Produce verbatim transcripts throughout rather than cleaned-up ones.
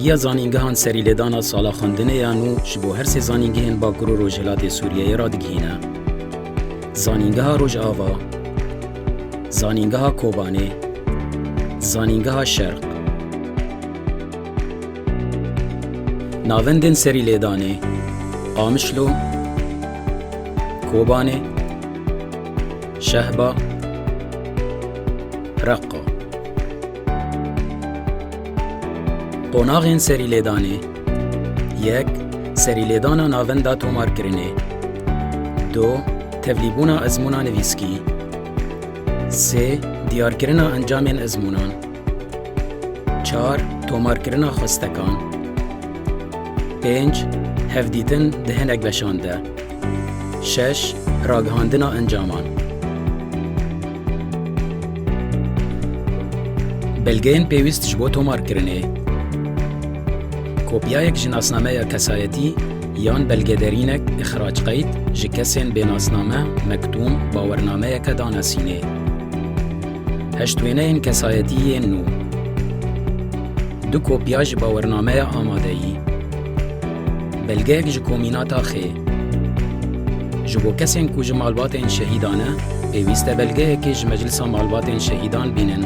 Ya zanîngehan serîlêdana sala xwendinê ya nû ji bo her sê zanîngehên Bakur û Rojhilatê Sûriyeyê radigihîne. Zanîngeha Rojava, Zanîngeha Kobanê, Zanîngeha Şerq. Navendên serîlêdanê: Qamişlo, Kobanê, Şehba, Reqqa. Qonaxên serîlêdanê: yek, serîlêdana navenda tomarkirinê. Du, tevlîbûna ezmûna nivîskî. Sê, diyarkirina encamên ezmûnan. Çar, tomarkirina xwestekan. Pênc, hevdîtin di hinek beşan de. Şeş, ragihandina encaman. Belgeyên pêwîst ji bo tomarkirinê: kopyayek ji nasnameya kesayetî yan belgederînek, îxrac qeyd, ji kesên bê nasname, mektûm, bawernameyeke danasînê. Heşt wêneyên kesayetî yên nû. Du kopya ji bawernameya amadeyî. Belgeyek ji komîna taxê. Ji bo kesên ku ji malbatên şehîdan e, pêwîst e belgeyekê ji Meclisa Malbatên Şehîdan bînin.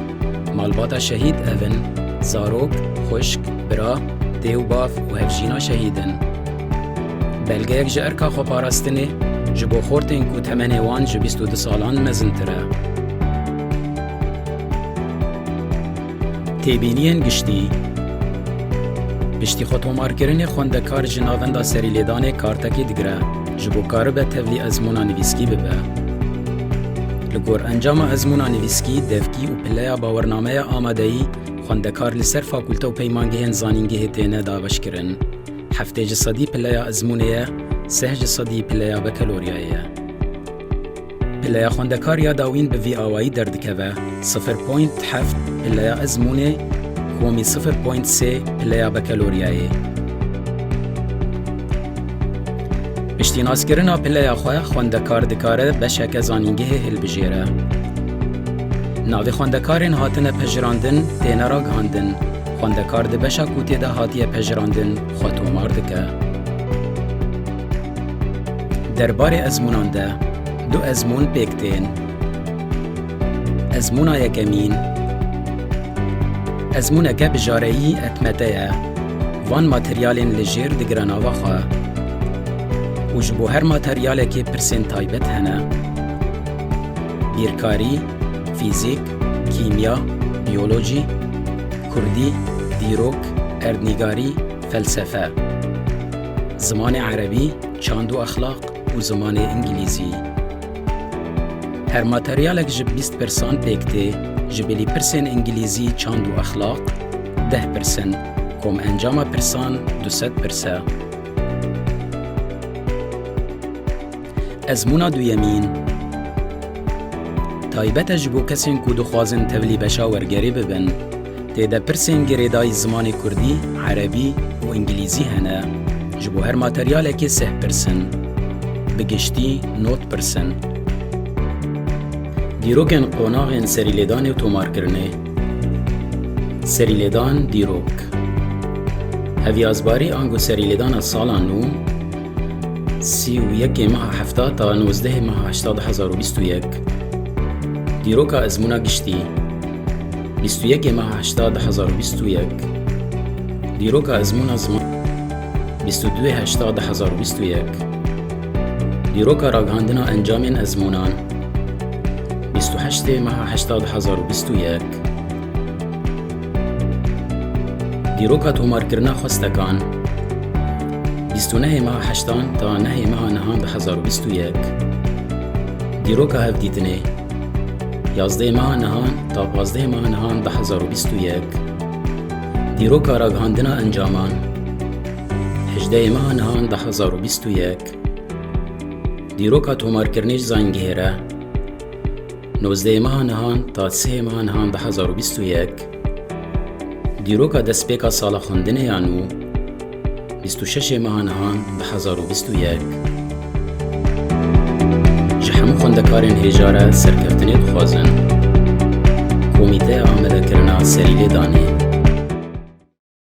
Malbata şehîd ev in: zarok, xwişk, bira, dê û bav û hevjîna şehîd in. Belgeyek ji erka xweparastinê ji bo xortên ku temenê wan ji bîst û du salan mezintir e. Têbîniyên giştî. Piştî xwe tomarkirinê xwendekar ji navenda serîlêdanê kartekê digire, ji bo karibe tevlî ezmûna nivîskî bibe. Li gor encama ezmûna nivîskî, devkî û pileya bawernameya amadeyî, xwendekar li ser fakulte û peymangehên zanîngehê têne dabeşkirin. Heftê ji sedî pileya ezmûnê ye, sih ji sedî pileya bekeloriyayê ye. Pileya xwendekar ya dawîn bi vî awayî derdikeve: sifir point heft pileya ezmûnê, komî sifir point sê pileya bekeloriyayê. Piştî naskirina pileya xwe, xwendekar dikare beşeke zanîngehê hilbijêre. Navê xwendekarên hatine pejirandin têne ragihandin. Xwendekar di beşa ku tê de hatiye pejirandin xwe tomar dike. Derbarê ezmûnan de du ezmûn pêk tên. Ezmûna yekemîn, ezmûneke bijareyî etmete ye. Van materyalên li jêr digire nava xwe û ji bo her materyalekê pirsên taybet hene. Bîrkarî, fîzîk, kîmya, biyolojî, kurdî, dîrok, erdnîgarî, felsefe. Zimanê erebî, çand û exlaq û zimanê îngilîzî. Her materyalek ji bîst pirsan pêk tê, ji bilî pirsên îngilîzî, çand û exlaq, deh pirs in, kom encama pirsan du sed pirs e. Ezmûna duyemîn. Taybet e ji bo kesên ku dixwazin tevlî beşa wergerê bibin. Tê de pirsên girêdayî zimanê kurdî, erebî û îngilîzî hene. Ji bo her materyalekê sih pirs in. Bi giştî nod pirs in. Dîrokên qonaxên serîlêdanê û tomarkirinê. Serîlêdan, dîrok. Heviyazbarî ango serîlêdana sala nû, sî û yekê meha hefta ta nozdehê meha heşta du hezar û bîst û yek. Dîroka ezmûna giştî, bîst û yekê meha heşta du hezar û bîst û yek. Dîroka ezmûna ziman, bîst û duê heşta du hezar û bîst û yek. Dîroka ragihandina encamên ezmûnan, bîst û heştê meha heşta du hezar û bîst û yek. Dîroka tomarkirina xwestekan, bîst û nehê meha heştan ta nehê meha nihan du hezar û bîst û yek. Dîroka hevdîtinê, yazdehê meha nihan ta pazdehê meha nihan du hezar û bîst û yek. Dîroka ragihandina encaman, hejdehê meha nihan du hezar û bîst û yek. Dîroka tomarkirinê ji zayîngehê re, nozdehê meha nihan ta sihê meha nihan du hezar û bîst û yek. Dîroka destpêka sala xwendinê ya nû, bîst û şeşê meha nihan du hezar û bîst û yek. Ji hemû xwendekarên hêja re serkeftinê dixwazin. Komîteya Amadekirina Serîlêdanê.